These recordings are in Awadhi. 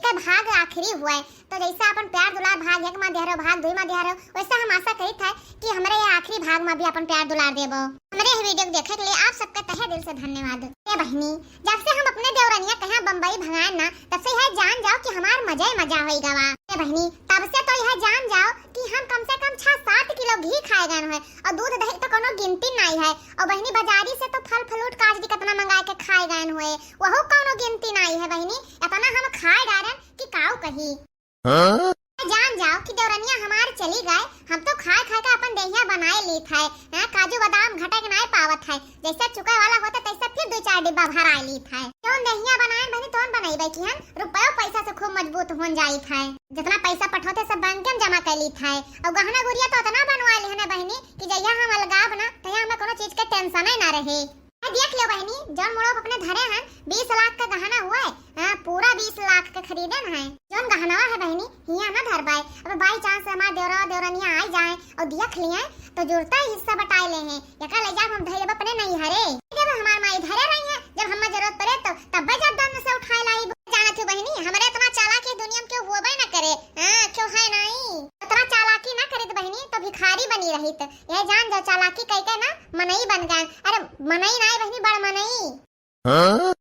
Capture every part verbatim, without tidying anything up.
ते भाग आखिरी हुए, तो जैसे अपन प्यार दुलार भाग एक मा दिया रहो, भाग दुई मा दिया रहो, वैसे हम आशा करित है कि हमरे ये आखिरी भाग मा भी अपन प्यार दुलार देबो। हमरे ये video के देखे के लिए आप सबके तहे दिल से धन्यवाद। ए बहिनी, जब से हम अपने देवरनिया कहाँ बम्बई भगाए ना, तब से यह जान जाओ कि हमार मजा ही मजा होई गवा। ए बहिनी, तब से तो यह जान जाओ कि हम कम से कम छह सात किलो घी खाए गए हैं, और दूध दही तो कोनो गिनती नाई है। और बहिनी, बाजारी से तो फल फ्रूट काजरी कितना मंगाए के खाए गए हुए, वहू कोनो गिनती नाई है बहिनी। इतना हम खाए डारन कि काऊ कही। हाँ? जान जाओ कि देवरनिया हमार चली गए, हम तो खाए खाए के अपन देहिया बनाए लीत है। हाँ, काजू बादाम घटे के नाई पावत है, जैसे चुके वाला होता तैसे फिर दो चार डिब्बा भराए लीत है। जौन देहिया बनाए बहिनी तौन बनैबे कि हम रुपयो पैसा से खूब मजबूत होन जाइत है। जितना पैसा पठौते सब बैंक में जमा कर लीत है, और गहना गुरिया तो इतना बनवा लिहन है बहिनी कि जहिया हम अलगाब ना, तहिया हमें कोनो चीज के tension ही ना रहे। आ देख लियो बहिनी, जौन मोड़ो अपने धरे हन, बीस लाख का गहना हुआ है, हाँ, पूरा बीस लाख का खरीदन है। जौन गहनवा है बहिनी, हियाँ ना धरबाए, अब by chance हमार देवरा देवरनिया आई जाए और देख लिए तो जुड़ता ही हिस्सा बटाए ले हैं। एका ले जाब हम धरे अपने नहीं हरे, जब हमार माई धरे रही है, जब हमें जरूरत पड़े तो तब जब दम से उठाए लाई। जानत हो बहिनी, हमरे इतना चालाकी दुनिया में क्यों हुआ ना करे, हाँ, क्यों है नहीं। इतना चालाकी ना करित बहिनी, तो भिखारी बनी रहित। यह जान जाओ, चालाकी कई के ना मनई बन गए। अरे मनई नाई बहिनी, बड़ मनई। हाँ?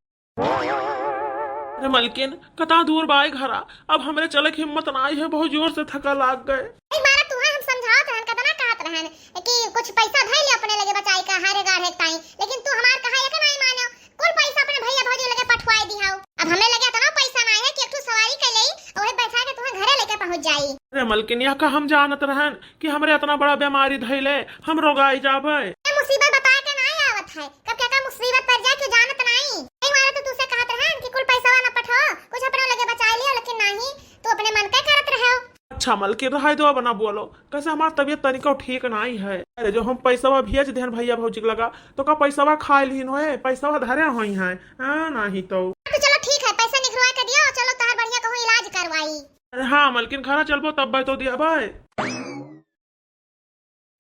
अरे मलकिन, कता दूर बाय घरा, अब हमरे चले के हिम्मत नाई है, बहुत जोर से थका लाग गए। एक बार तुम्हें हम समझावत रहन, कतना कहत रहन कि कुछ पैसा धई ले अपने लगे बचाई का हारे गाढ़े ताई, लेकिन तू हमार कहा एक नाई मानो। कुल पैसा अपने भैया भौजी लगे पठवाई दिहाऊ। अब हमें लगे इतना पैसा ना है कि एक ठो सवारी कर लेई, ओहे बैठा के तुम्हें घरे लेके पहुंच जाई। अरे मलकिनिया, का हम जानत रहन कि हमरे इतना बड़ा बीमारी धइले, हम रोगाई जाबे। ये मुसीबत बताए के नाई आवत है, कब क्या का मुसीबत पड़ जाए कि जानत नाई। यही मारे तो तुझसे कहत रहन कि कुल पैसा ना पठो, कुछ अपने लगे बचाई लियो, लेकिन नहीं, तू अपने मन के करत रहो। अच्छा मलकिन, रहे दो, अब ना बोलो, कैसे हमार तबीयत तनिको ठीक नाई है। अरे जो हम पैसवा भेज देहन भैया भौजी के लगा, तो का पैसवा खाए लिहिन होए, पैसवा धरे होई हैं, हाँ, नाही तो। तो चलो ठीक है, पैसा निकलवा के दियो, चलो तोहर बढ़िया कहूँ इलाज करवाई। अरे हाँ मलकिन, घरा चलबो तब तो दिया भाई।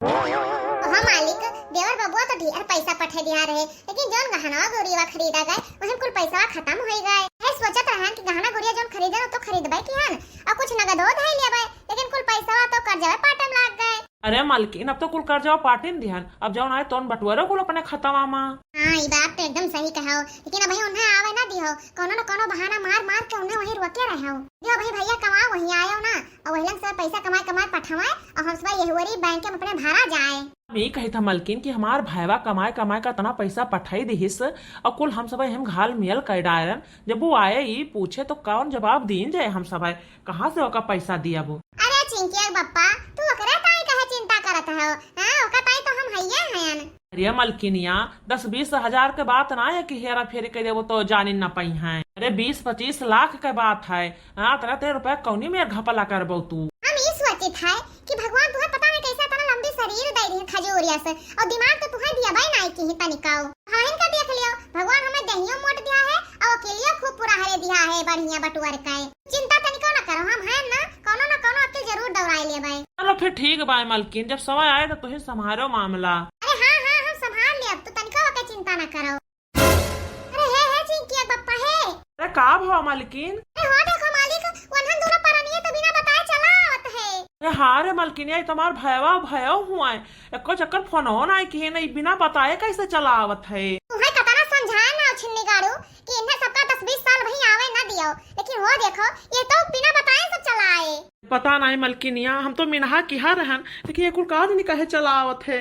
ओहो मालिक, देवर बबुआ तो ढेर पैसा पठे दिया रहे, लेकिन जौन गहना गुरिया खरीदा गए, वही कुल पैसा खत्म हो गए। है सोचत रहन कि गहना गुरिया जौन खरीदे तो खरीदबे किहन, और कुछ नगदो धई लेबे, लेकिन कुल पैसा तो कर्जवे पाटे में लाग गए। अरे मलकिन, अब तो कुल कर्जवा पाटिन दिहन, अब जौन आए तौन बटुअरो कुल अपने खतवा मा। हाँ, ई बात तो एकदम सही कहो, लेकिन अबही उन्हें आवे ना दिहो, कोनो न कोनो बहाना मार मार के उन्हें वहीं रोके रहो। दिहो भाई, भैया कमाओ, वहीं आयो ना, और वही लंग से पैसा कमाए कमाए पठावे, और हम सब यही वरी बैंक में अपने भरा जाए। हम ई कही था मलकिन कि हमार भाईवा कमाए कमाए का इतना पैसा पठाई दिहिस, और कुल हम सब हम घाल मियल कर डायरन, जब वो आए ई पूछे तो कौन जवाब दीन जाए हम सब। कहाँ से ओका पैसा दिया वो? अरे चिंकिया के बप्पा, तू ओकरे ताई कहे चिंता करत हो? हाँ, ओका ताई तो हम हइये हयन। अरे मलकिनिया, दस बीस हजार के बात ना है कि हेरा फेरी कर देबो तो जानी न पाई हैं। अरे बीस पच्चीस लाख के बात है। हाँ, इतना तेरे रुपया कौनी मेर घपला करबो तू? हम ई सोचित है कि भगवान तुहे पता नहीं कैसे इतना लंबी शरीर दे रही खजूरिया से, और दिमाग तो तुहे दिया भाई नाई की ही तनिकाओ। हाँ, इनका देख लियो, भगवान हमें दहियो मोट दिया है और अकेलियो खूब पूरा हरे दिया है, बढ़िया बटुअर का है। चिंता तनिको ना करो, हम हैं ना, कोनो ना कोनो अक्ल जरूर दौड़ाए लेबै। चलो फिर ठीक बाय मलकिन, जब समय आए तो तुही संभालो मामला। अरे हाँ, हाँ, हम संभाल लेब, तू तनिको ओके चिंता ना करो। अरे हे, हे चिंकिया बप्पा हे। अरे का भवा मलकिन? अरे हो देखो मालिक, वन्हन दोनों परनिये तो बिना बताए चला आवत है। अरे हाँ रे मलकिनिया, ई तुम्हार भयवा भयव हुआ है। एको चक्कर फोन हो ना किहे नहीं, बिना बताए कैसे चला आवत है? तुम्हें कतना समझाए ना छिन्नी गाड़ू कि इन्हें सबका दस बीस साल वहीं आवे ना दियो, लेकिन वो देखो, ये तो बिना बताए सब चला आए। पता नहीं मलकिनिया, हम तो मिनहा किहा रहन, लेकिन ये कुल का नहीं कहे चला आवत है।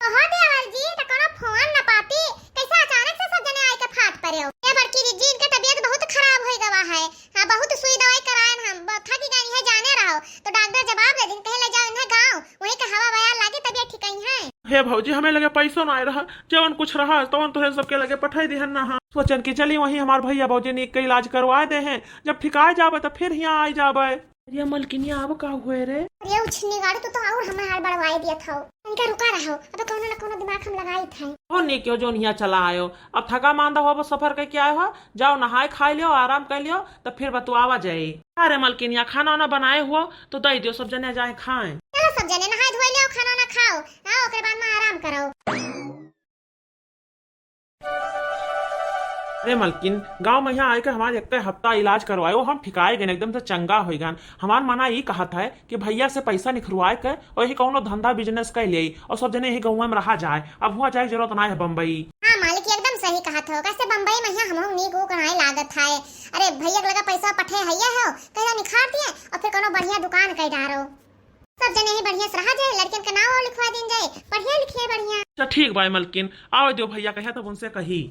ओहो देवर जी, त कोनो फोन न पाती, कैसे अचानक से सब जने आए के फाट पड़े हो? ये बड़की जी, इनके तबीयत बहुत खराब हो गवा है। हाँ, बहुत सुई दवाई करायन हम, ब-, थक गई है, जाने रहो। तो डॉक्टर जवाब दे दिन, कहे ले जाओ इन्हें गाँव, वहीं का हवा बयार लागे, तबीयत ठीक ही है। हे भौजी, हमें लगे पैसो ना आए रहा, जवन कुछ रहा, तवन तोहे सबके लगे पठाई दिहन ना। हाँ, सोचन कि चली वहीं हमार भैया भौजी नीक के इलाज करवाए दे हैं, जब ठिकाए जाबे तो फिर हियाँ आई जाबे। अरे मलकिनिया, अब का हुए रे? अरे उछनी गाड़ी, तू तो और हमें हार बढ़वाए दिया था। इनका रुका रहो, अब कोनो न कोनो दिमाग हम लगाई थे। हो नीक हो जोन हियाँ चला आयो, अब थका मांदा हो, अब सफर करके आए हो, जाओ नहाए खाए लियो, आराम कर लियो, तब फिर बतुआवा जाए। अरे मलकिनिया, खाना वाना बनाए हुआ तो दे दियो, सब जने जाए खाए। चलो सब जने नहाए धोए लियो, खाना वाना खाओ, हाँ, ओकरे बाद में आराम करो। अरे मलकिन, गाँव में यहाँ आइके हमार एक्के हफ्ता इलाज करवायो, हम ठिकाए गए, एकदम से चंगा होइ गन। हमार मना ई कहत है कि भैया से पैसा निखरवाए के और यही कौनो धंधा business कर ले और सब जने यही गाँव में रहा जाए। अब हुआ जाए जरूरत ना है बम्बई। हाँ मालिक, एकदम सही कहत हो। कैसे बम्बई में यहाँ हमहू नीक उक नाई लागत है। अरे भैया के लगा पैसा पठे हैया हो, कहिया निखार दिए और फिर कौनो बढ़िया दुकान कर डारो। सब जने ही बढ़िया से रहा जाए, लड़कियन के नाव लिखवा दिन जाए, बढ़िया लिखिए, बढ़िया। अच्छा ठीक बाय मलकिन, आवे दियो भैया कहिया तब उनसे कही।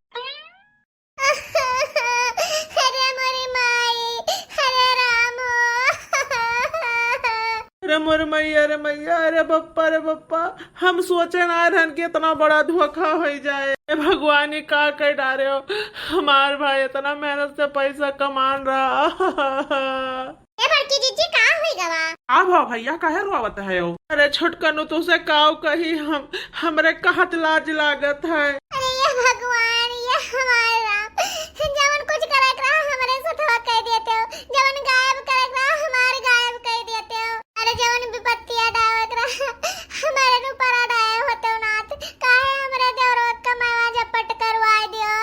अरे मोरी माई, अरे रामो। अरे मोरी मैया, अरे मैया, अरे बप्पा, अरे बप्पा, हम सोचे ना रहन कि इतना बड़ा धोखा होइ जाए। ए भगवान, ये का कर डारे हो? हमार भाई इतना मेहनत से पैसा कमान रहा। ए बड़की जीजी, का हुई गवा? का भा भैया, काहे रोवत है हो? अरे छोटकनु, तुसे काव कही हम, हमरे कहत लाज लागत है। अरे ये भगवान, ये हमार राम, जवन कुछ करक रहा हमरे सथवा कह देते हो, जवन गायब करक रहा हमार गायब कह देते हो। अरे जवन विपत्तिया डावक रहा हमारे ऊपर डाए होते हो नाथ, काहे हमरे देवरोत का मैवा झपट करवाए दियो।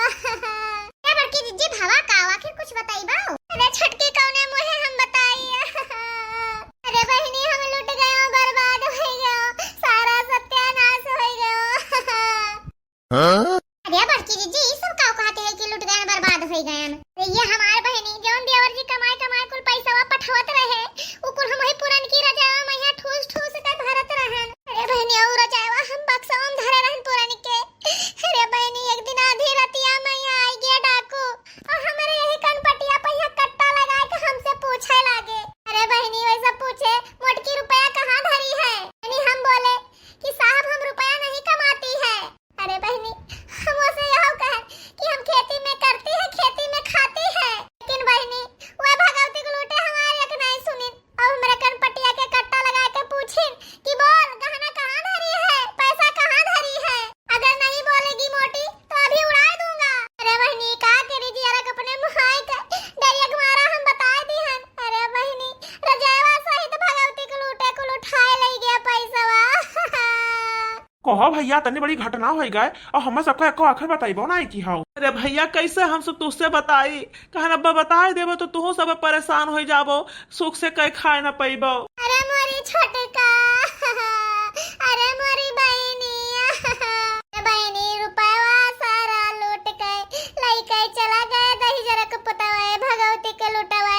ए बड़की जीजी, भवा का आखिर कुछ बताइबा? अरे छोटकी, कौने मुँहे हम बताई? अरे बहिनी, हम लुट गयो, बर्बाद होइ गयो, सारा सत्यानाश होइ गयो। हाँ? अरे बड़की जीजी, ई सब का कहते हैं कि लुट गयन, बर्बाद होइ गयन? अरे ये हमार बहिनी, जौन देवर जी कमाए कमाए कुल पैसवा पठवत रहे, उ कुल हम वही पुरनकी रजावा में यहाँ ठूस ठूस के भरत रहन। अरे बहिनी, और रजावा हम बक्सवा में धरे रहन पुरनके। अरे बहिनी, एक दिन आधी रतिया में यहाँ आई गया डाकू, और हमरे यही कनपटिया पे यहाँ कट्टा लगा के हमसे पूछे लागे। अरे बहिनी, वैसे पूछे, "मोटकी, रुपया कहाँ धरी है?" यानी हम बोले कि "साहब, हम रुपया नहीं कमाती है।" अरे बहिनी, हम उसे यह कहे कि "हम खेती में करती है, खेती में खाती है।" लेकिन बहिनी, वह भगवती के लूटे हमारे एक नहीं सुनी। अब हमरे कनपटिया के कट्टा लगा के पूछिन कि "बोल, गहना कहाँ धरी है, पैसा कहाँ धरी है? अगर नहीं बोलेगी मोटी तो अभी उड़ा दूंगा।" अरे बहिनी, का करी जी, अरक अपने मुहाई के डरिया के मारा हम बताए दिहन। अरे बहिनी, रजावा सहित भगवती के लूटे कुल उठाए ले गया पैसवा। कहो भैया, तनी बड़ी घटना होइ गए और हम सबका एको आखिर बताइबो ना कि हाउ। अरे भैया, कैसे हम सब तुझसे बताई? कहन अब्बा बताए देबो तो तुहू सब परेशान होइ जाबो, सुख से कई खाए ना पइबो। अरे मोरी छोटका, अरे मोरी बहिनी, अरे बहिनी, रुपयवा सारा लूट के लइके चला गए दहिजरा के पुतवा, भगवती के लुटवा।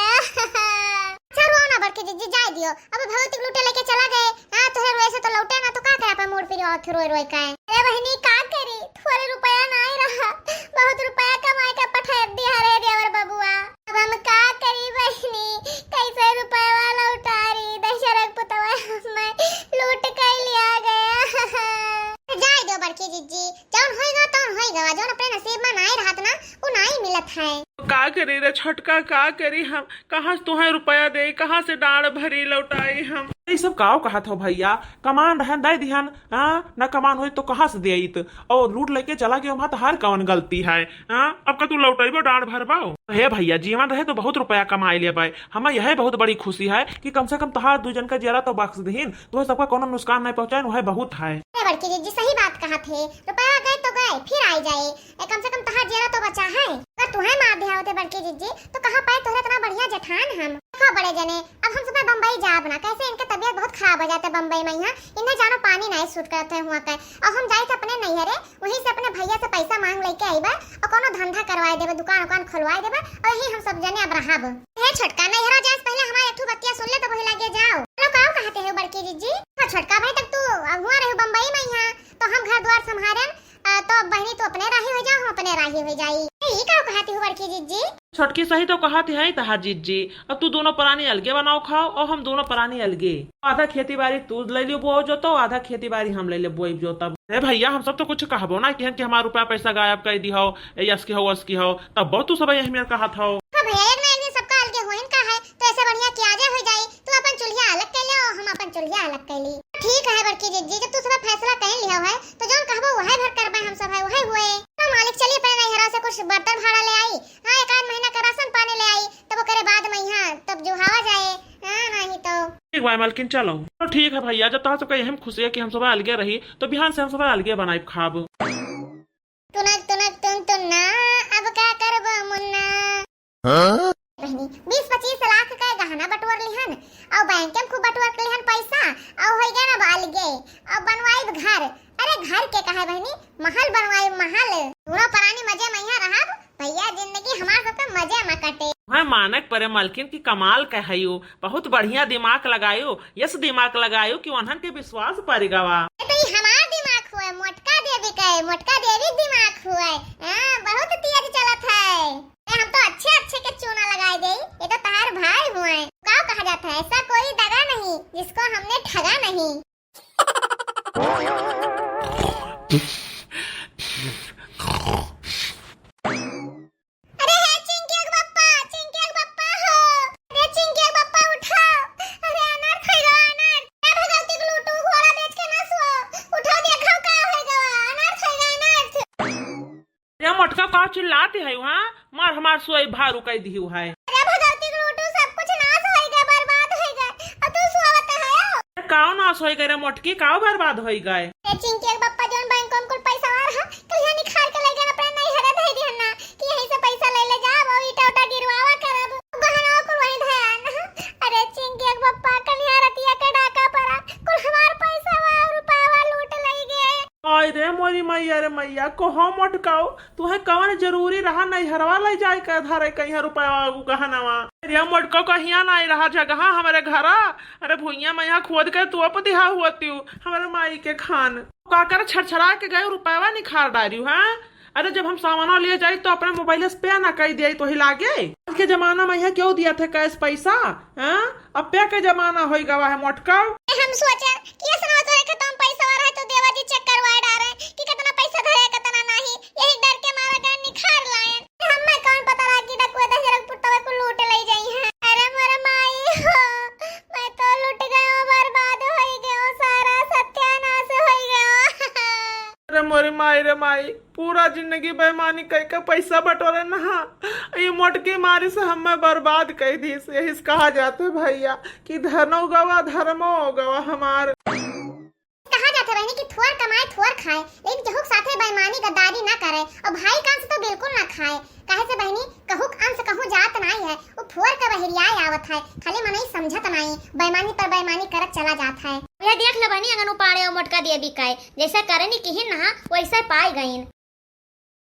अच्छा, रोओ ना बड़की जीजी, जाए दियो। अब भगवती के लूटे लेके चला गए। हाँ, तोहरे रोए से तो लौटे ना, तो का करे अपन मूड़ फिरवा के रोए रोए का है? अरे बहिनी, का करी, थोड़े रुपया नाई रहा, बहुत रुपया कमाए के पठा दिया रे देवर बबुआ। अब हम का करी बहिनी, कैसे रुपया लौटारी, दशरथ पुतवा हमें लूट के लिया गया। जाए दो बड़की जीजी, जौन होई गवा, तौन होई गवा, जौन अपने नसीब में नाई रहत ना, उ नाई मिलत है। का करी रे छोटका, का करी हम? कहाँ से तुहें रुपया दे, कहाँ से डांड़ भरी लौटाई हम? ई सब काव कहत हो भैया? कमान रहन दे दिहन, हाँ? न कमान होई तो कहाँ से देइत? और लूट लेके चला गयो, वहाँ तोहार कौन गलती है, हाँ? अब का तू लौटइबो, डांड़ भरबो? हे भैया, जीवन रहे तो बहुत रुपया कमाई लेबै, हमें यह बहुत बड़ी खुशी है कि कम से कम तोहार दू जन का जियरा तो बख्श दिहिन, तुहें सबका कोनो नुकसान नहीं पहुँचाइन, वह बहुत है। अरे बड़की जीजी, सही बात कहा थे, रुपया गए तो गए, फिर आई जाए। ए, कम से कम तोहार जियरा तो बचा है। अगर तुहें मार दिया होते बड़की जीजी, तो कहाँ पाए तोहरे इतना बढ़िया जेठान हम। देखो बड़े जने, अब हम सब बम्बई जाब ना, कैसे इनके तबीयत बहुत खराब हो जाते बम्बई में, यहाँ इन्हें जानो पानी नहीं सूट करत है हुआ का। अब हम जाइत अपने नैहरे, वहीं से अपने भैया से पैसा मांग लेके आइबे और कोनो धंधा करवाए देबे, दुकान उकान खोलवाए देबे और यहीं हम सब जने अब रहब। हे छोटका, नैहरा जाए से पहले हमारे एक ठो बतिया सुन ले तो वही लागे जाओ। चलो, का कहते हो बड़की जीजी? हाँ छोटका भाई, तब तू अब हुआ रहे बम्बई में यहाँ, तो हम घर द्वार संभारेन, आ, तो अब बहिनी तू अपने राही हो जा, हम अपने राही हो जाई। ए, ई का कहती हो बड़की जीजी? छोटकी सही तो कहती है तहार जीजी, अब तू दोनों प्राणी अलगे बनाओ खाओ और हम दोनों प्राणी अलगे। आधा खेती बाड़ी तू ले लियो बोओ जोतो, आधा खेती बाड़ी हम ले ले बोई जोतब। अरे भैया, हम सब तो कुछ कहबो ना कि हम कि हमार रुपया पैसा गायब कर दी हो, ए यस की हो, वस की हो, तब बहुत तू सब अहमियत कहत हो। हाँ भैया, एक ना एक दिन सबका अलगे होइन का है, तो ऐसे बढ़िया कि आजे हो जाई। तू अपन चुल्हिया अलग कर ले और हम अपन चुल्हिया अलग कर ली। ठीक है बड़की जीजी, जब तू सब फैसला कर लिया है तो जौन कहबो वही भर करबे हम सब है, वही हुए। तो मालिक चली अपने नैहरा से कुछ बर्तन भाड़ा ले आई, हाँ एक आध महीना का राशन पानी ले आई, तब ओकरे बाद में यहाँ तब जुहावा जाए, हाँ नहीं तो। ठीक भाई मालकिन चलो। तो ठीक है भैया, जब तोहार सबका यही में खुशी है कि हम सब अलगे रही तो बिहान से हम सब अलगे बनाई खाब। तुनक तुनक तुन तुन ना, अब का करबो बहिनी, बीस पच्चीस लाख के गहना बटोर लिहन, अउ बैंक में खूब बटोर के लिहन पैसा, अउ होइ गए ना बालगे, अउ बनवाइब घर। अरे घर के कहे बहिनी, महल बनवाइब महल। दूनों परानी मजे मइहाँ रहब, भइया जिंदगी हमार सबके मजे में कटे। वह मानक परे मलकिन की कमाल के हयो, बहुत बढ़िया दिमाग लगायो, यस दिमाग लगायो कि उन्हन के विश्वास परि गवा। ए तो ई हमार दिमाग हुए, मोटका देवी के, मोटका देवी के दिमाग हुए। हाँ, बहुत तेज चलत है। ए, हम तो अच्छे अच्छे के चूना लगाए देई, ये तो तहार भाई हुए। का कहा जाता है, ऐसा कोई दगा नहीं जिसको हमने ठगा नहीं। अरे हे चिंकिया के बप्पा, चिंकिया के बप्पा हो। अरे चिंकिया के बप्पा उठा। अरे अनार खाएगा, अनार। ए भगवती के लूटू, घोड़ा बेच के ना सो। उठा, देखा का होएगा, अनार खाएगा, अनार। ए मोटका का चिल्लाती है वहाँ? मार हमार सोई भारू कइ दिहु है। अरे भगवती के लूटू, सब कुछ नाश होइगा, बर्बाद होइगा। अउ तू सोवत है? अरे काव नाश होइगा रे मोटकी, काव बर्बाद होइगा? ए चिंकिया के बप्पा जौन बैंक में कुल पैसा वार है, कलिया निकाल के ले गए अपने नैहरे धइ दिहन ना कि यहीं से पैसा ले ले जाब अउ ईटा उटा गिरवावा करब। गहना कुल वहीं धयान। अरे चिंकिया के बप्पा कलिया रतिया के डाका परा, कुल हमार पैसा वा रुपया वा लूट लइ गए। आय रे मोरी मैया रे मैया, कहो मोटकाऊ, तुहे कवन जरूरी रहा नैहरवा लइ जाए के धरे कहिया रुपया उ गहनवा। अरे मोटकाऊ कहिया नाई रहा जगहा हमरे घरा। अरे भुइया में यहाँ खोद के तोप दिहा होतिउ हमरे माई के खान। का कर छरछरा के गए रुपया निखार डारिउ, हाँ? अरे जब हम सामाना लिए जाई तो अपने मोबाइल से पे ना कइ दिया तो ही लागे। आज के जमाना में यहाँ केउ दिया थे कैश पैसा, हाँ? अब पे के जमाना होइ गवा है मोटकाऊ। हम सोचे कि ऐसा ना हो तो एक तो हम पैसा वाला है तो देवा जी चेक करवाए डारे कि कितना पैसा धरे कितना नहीं, यही डर के मारा गए निखार लाए। हमें कौन पता रहा कि डकुआ दहिजरा के पुतवा को लूट ले जाई है। अरे मोरे माई हो, मैं तो लूट गयो, बर्बाद होई गयो, सारा सत्यानाश होई गयो। अरे मोरी माई रे माई, पूरा जिंदगी बेईमानी कइ के पैसा बटोरे नहा, ई मोटकी मारी से हमें बर्बाद कइ दी। यही से कहा जात है भइया कि धनो गवा धर्मो गवा हमार। कहा जात है बहिनी कि थोर कमाए थोर खाए, लेकिन केहू के साथे बेईमानी गद्दारी ना करे, अउ भाई कान से तो बिल्कुल ना खाए। काहे से बहिनी, कहू के अंश कहूँ जात नाई है, उ फोर के बहिरियाए आवत है, खाली मनई समझत नाई, बेईमानी पर बेईमानी करत चला जात है। ये देख ले बहिनी, अगन उपाड़े अउ मोटका देवी का, जैसे करनी किहिन नहा, वैसे पाए गईन।